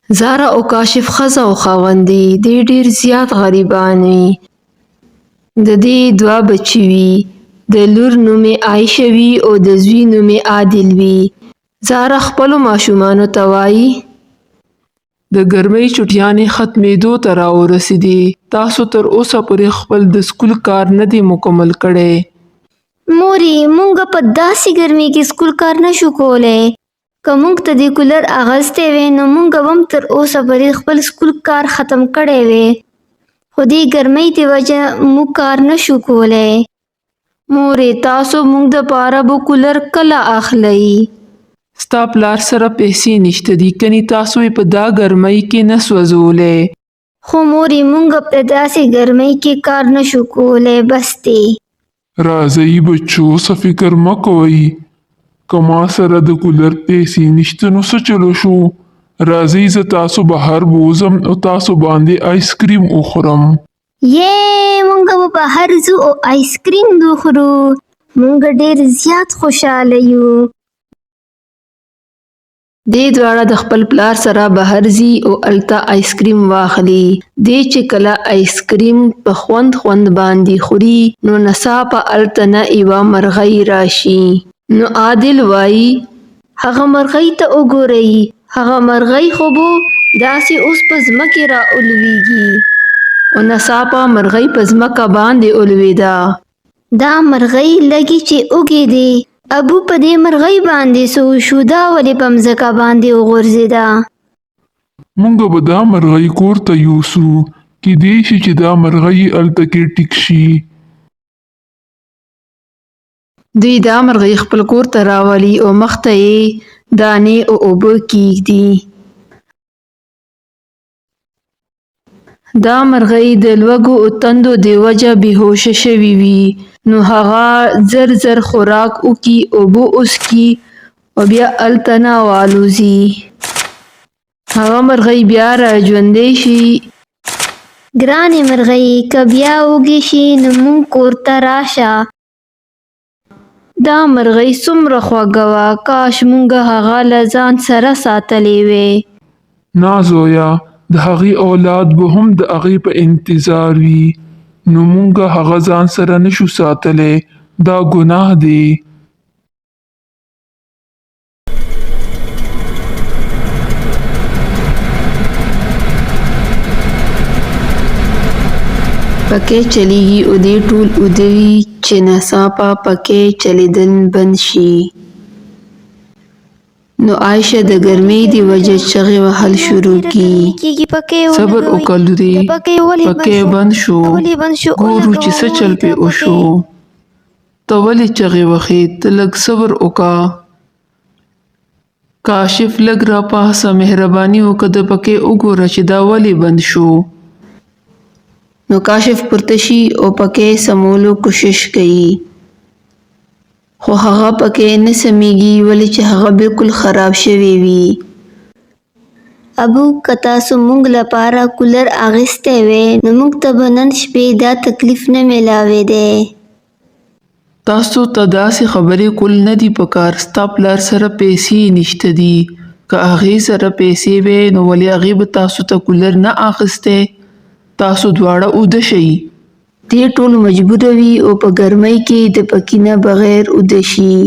زاره او کاشف ښځه او خاوند دي. دی ډېر زیات غریبان وي. د دې دوه بچي وي. د لور نوم یې عایشه وي او د زوی نوم یې عادل وي. زاره خپلو ماشومانو ته وايي. د ګرمۍ چټیانې ختمېدو ته راورسېدې، تاسو تر اوسه پورې خپل د سکول کار نه دی مکمل کړی. مورې، مونږه په داسې ګرمۍ کې سکول کار نه شو کولی. که مونږ ته دې کولر اغستی وی نو مونږ به هم تر اوسه پورې خپل سکول کار ختم کړی وی، خو دې ګرمۍ د وجه موږ کار نه شو کولی. مورې، تاسو مونږ دپاره به کولر کله اخلئ؟ ستا پلار سره پیسې نشته دي، کني تاسو یې په دا ګرمۍ کې نه سوځولی. خو مورې، مونږ په داسې ګرمۍ کې کار نه شو کولی، بس دی. راځئ بچو، څه فکر مه کوئ، که ما سره د کولر پیسې نشته نو څه چل وشو؟ راځئ زه تاسو بهر بوځم او تاسو باندې آیسکریم وخورم. یی! مونږ به بهر ځو او آیسکریم وخورو. مونږ ډېر زیات خوشحاله یو. دې دواړه د خپل پلار سره بهر ځي او هلته آیسکریم واخلي. دې چې کله آیسکریم په خوند خوند باندې خوري نو ناڅاپه هلته نه یوه مرغۍ راشي. نو عادل وايي. هغه مرغۍ ته وګورئ، هغه مرغۍ خو به داسې اوس په ځمکې را ولویږي. او ناڅاپه مرغۍ په ځمکه باندې ولوېده. دا مرغۍ لږې چې اوږې دي. ابو، په دې مرغۍ باندې څه وشو؟ دا ولې په مځکه باندې وغورځېده؟ مونږ به دا مرغۍ کور ته یوسو، کیدای شي چې دا مرغۍ هلته کې ټیک شي. دوی دا مرغۍ خپل کور ته راولي او مخ ته یې دانې او اوبه کېږدي. دا مرغۍ د لوږو او تندو د وجه بې هوشه شوې وي، نو هغه زر زر خوراک وکي، اوبه وڅکي او بیا هلته نه والوځي. هغه مرغۍ بیا را ژوندۍ شي. ګرانې مرغۍ، که بیا وږې شې نو مونږ کور ته راشه. دا مرغۍ څومره خوږه وه، کاش مونږ هغه له ځان سره ساتلې وی. نه زویه، د هغې اولاد به هم د هغې په انتظار وي، نو مونږ هغه ځان سره نه شو ساتلی، دا ګناه دی. پکۍ چلیږي او دوی ټول اوده وي چې ناڅاپه پکۍ چلیدل بند شي. نو عایشه د ګرمۍ د وجې چغې وهل شروع کړي. صبر وکړه لورې، پکی بند شو، ګورو چې څه چل پې وشو. ته ولې چغې وهې، ته لږ صبر وکړه. کاشف لږ راپاڅه، مهرباني وکړه د پکۍ وګوره چې دا ولې بند شو. نو کاشف پورته شي او پکۍ سمولو کوشش کوي، خو هغه پکۍ نه سمیږي، ولې چې هغه بالکل خراب شوی وي. ابو، که تاسو مونږ لپاره کولر اغستی وی نو مونږ ته به نن شپې دا تکلیف نه میلاویدی. تاسو ته داسې خبرې کول نه دي پکار، ستا پلار سره پیسې نشته دي، که هغې سره پیسې وی نو ولې هغې به تاسو ته کولر نه اخیستی؟ تاسو دواړه اوده شئ. دې ټول مجبوره وي او په ګرمۍ کې د پکۍ نه بغیر اوده شي.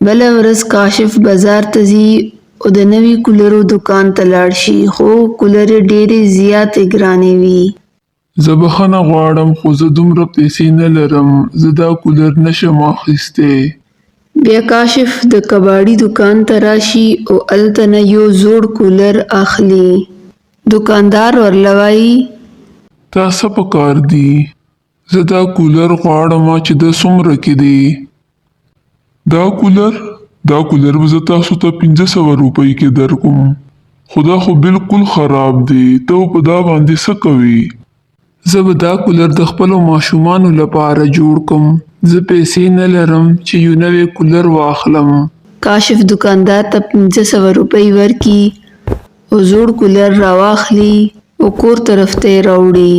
بله ورځ کاشف بازار ته ځي او د نوي کولرو دوکان ته لاړ شي، خو کولرې ډېرې زیاتې ګرانې وي. زه بښنه غواړم خو زه دومره پیسې نه لرم، زه دا کولر نه شم اخیستی. بیا کاشف د کباړي دوکان ته راشي او هلته نه یو زوړ کولر اخلي. دوکاندار ورله وايي. تا څه په کار دي؟ زه دا کولر غواړم چې دا څومره کې دی؟ دا کولر؟ دا کولر به زه تاسو ته 500 روپۍ کې درکوم، خو دا خو بالکل خراب دی، ته به په دا باندې څه کوې؟ زه به دا کولر د خپلو ماشومانو لپاره جوړ کړم، زه پیسې نه لرم چې یو نوی کولر واخلم. کاشف دوکاندار ته 500 روپۍ ورکړي او زوړ کولر راواخلي او کور طرف ته یې راوړي.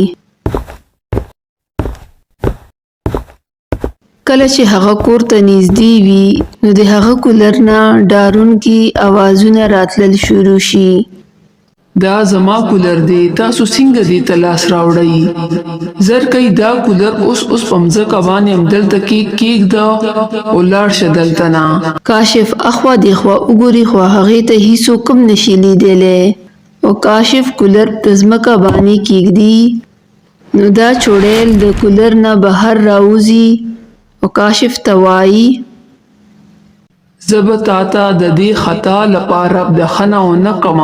کله چې هغه کور ته نږدې وي نو د هغه کولر نه ډارونکي اوازونه راتلل شروع شي. دا زما کولر دی، تاسو څنګه دې ته لاس راوړئ؟ زر کئ دا کولر اوس اوس په مځکه باندې همدلته کې کیږده او لاړ شه دلته نه. کاشف اخوا دیخوا وګوري خو هغې ته هیڅوک هم نشي لیدلی او کاشف کولر په ځمکه باندې کیږدي نو دا چوړیل د کولر نه بهر راوځي او کاشف ته وایي. زه به تاته د دې خطا لپاره بخښنه ونه کړم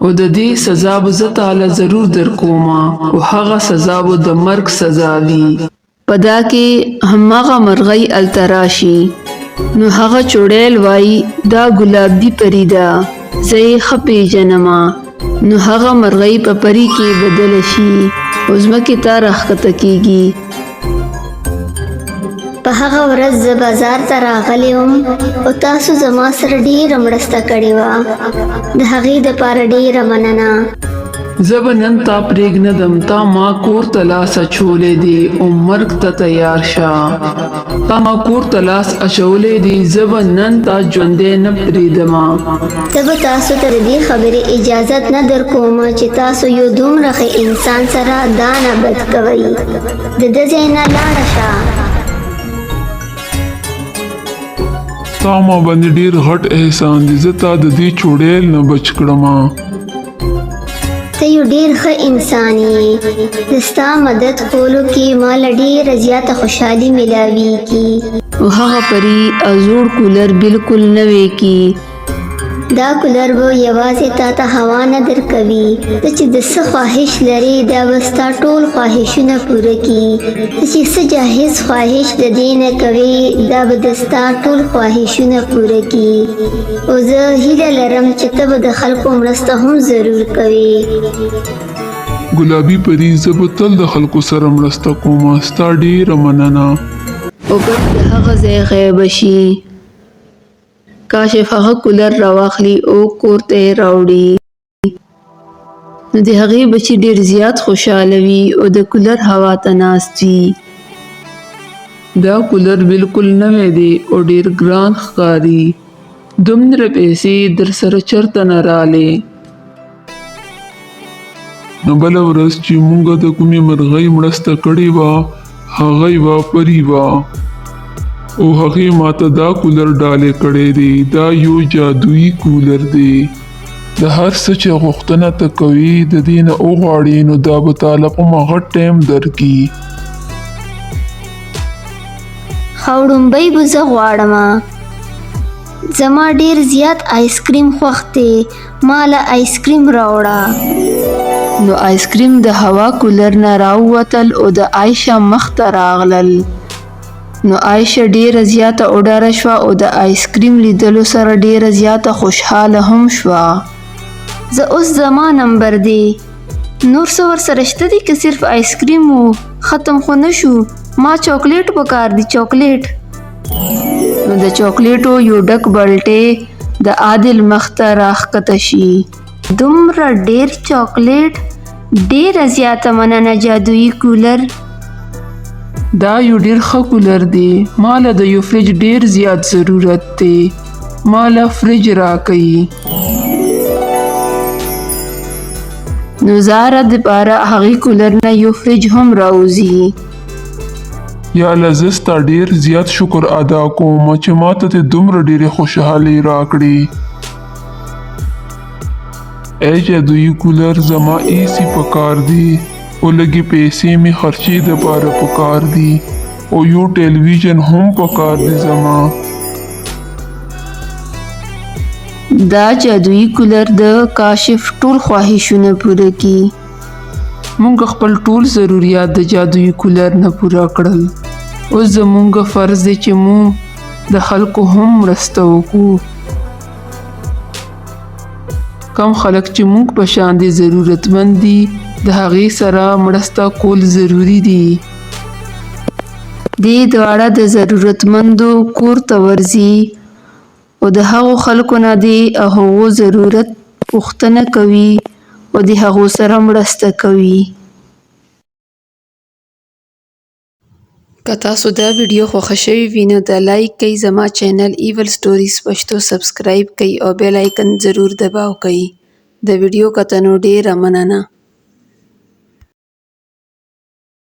او د دې سزا به زه تاله ضرور درکوم او هغه سزا به د مرګ سزا وي. په دا کې هماغه مرغۍ هلته راشي نو هغه چوړیل وایي دا ګلابي پري ده، زه یې ښه پیژنم. نو هغه مرغۍ په پري کې بدله شي او ځمکې ته راښکته کیږي. په هغه ورځ زه بازار ته راغلی وم او تاسو زما سره ډیره مرسته کړې وه، د هغې دپاره ډیره مننه. زه به نن تا پرېږنم، تا ما کور ته لاس اچولی دی او مرګ ته تیار شه. تا ما کور ته لاس اچولی دی، زه به نن تا ژوندی نه پرېږدم. زه به تاسو ته د دې خبرې اجازت نه درکوم چې تاسو یو دومره ښه انسان سره دا نه بد کوئ. د ده ځای نه لاړه شه. ستا ما باندې ډیر غټ احسان دی، زه تا د دې چوړیل نه بچ کړم. ته یو ډیر ښه انسان یې، د ستا مدد کولو کې ما له ډیره زیاته خوشحالي میلاویږي. او هغه پري زوړ کولر بالکل نوی کی. دا کولر به یوازې تا ته هوا نه درکوي، ته چې د څه خواهش لرې دا به ستا ټول خواهشونه پوره کړي. ته چې څه جاهز خواهش د دې نه کوې دا به د ستا ټول خواهشونه پوره کړي. او زه هیله لرم چې ته به د خلکو مرسته هم ضرور کوې. ګلابي پري، زه به تل د خلکو سره مرسته کوم، ستا ډیره مننه. او پري د هغه ځای غیبه شي. کاشف هغه کولر راواخلي او کور ته یې راوړي. نو د هغې بچي ډېر زیات خوشحاله وي او د کولر هوا ته ناست وي. دا کولر بالکل نوی دی او ډیر ګران ښکاري، دومره پیسې درسره چرته نه رالې؟ نو بله ورځ چې مونږ د کومې مرغۍ مرسته کړې وه هغه یوه پري وه او هغې ماته دا کولر ډالۍ کړی دی. دا یو جادویي کولر دی، د هر څه چې غوښتنه ته کوې د دې نه وغواړې نو دا به تاله په هغه ټایم درکړي. خو ړومبی به زه غواړم، زما ډیر زیات آیسکریم خوښ دی، ما له آیسکریم راوړه. نو آیسکریم د هوا کولر نه راووتل او د عایشه مخ ته راغلل. نو عایشه ډیره زیاته وډاره شوه او د آیسکریم لیدلو سره ډیره زیاته خوشحاله هم شوه. زه اوس زما نمبر دی، نور څه ورسره شته دي که صرف آیسکریم و؟ ختم خو نه شو، ما چاکلیټ پکار دی، چاکلیټ. نو د چاکلیټو یو ډک بلټی د عادل مخ ته راښکته شي. دومره ډیر چاکلیټ، ډیره زیاته مننه جادویي کولر. دا یو ډیر ښه کولر دی، ما له د یو فریج ډیر زیات ضرورت دی، ما له فریج راکئ. نو زاره دپاره هغې کولر نه یو فریج هم راوځي. یا الله، زه ستا ډیر زیات شکر ادا کوم چې ما ته دې دومره ډیرې خوشحالۍ راکړې. ای جادویي کولر، زما ای سي پکار دی او لږې پیسې مې خرچې دپاره پکار دي او یو ټلویزیون هم پکار دی زما. دا جادویي کولر د کاشف ټول خواهشونه پوره کړي. مونږ خپل ټول ضروریات د جادویي کولر نه پوره کړل، اوس زمونږ فرض دی چې مونږ د خلکو هم مرسته وکړو. کم خلک چې مونږ په شان دي ضرورتمند دي، د هغې سره مرسته کول ضروري دي. دې دواړه د ضرورتمندو کور ته ورځي او د هغو خلکو نه د هغو ضرورت پوښتنه کوي او د هغو سره مرسته کوي. که تاسو دا ویډیو خوښه شوې وي نو د لایک کړئ، زما چینل ایول سټوریز پښتو سبسکرایب کړئ او بیل آیکن ضرور دباو کړئ. د ویډیو کتنو ډیره مننه.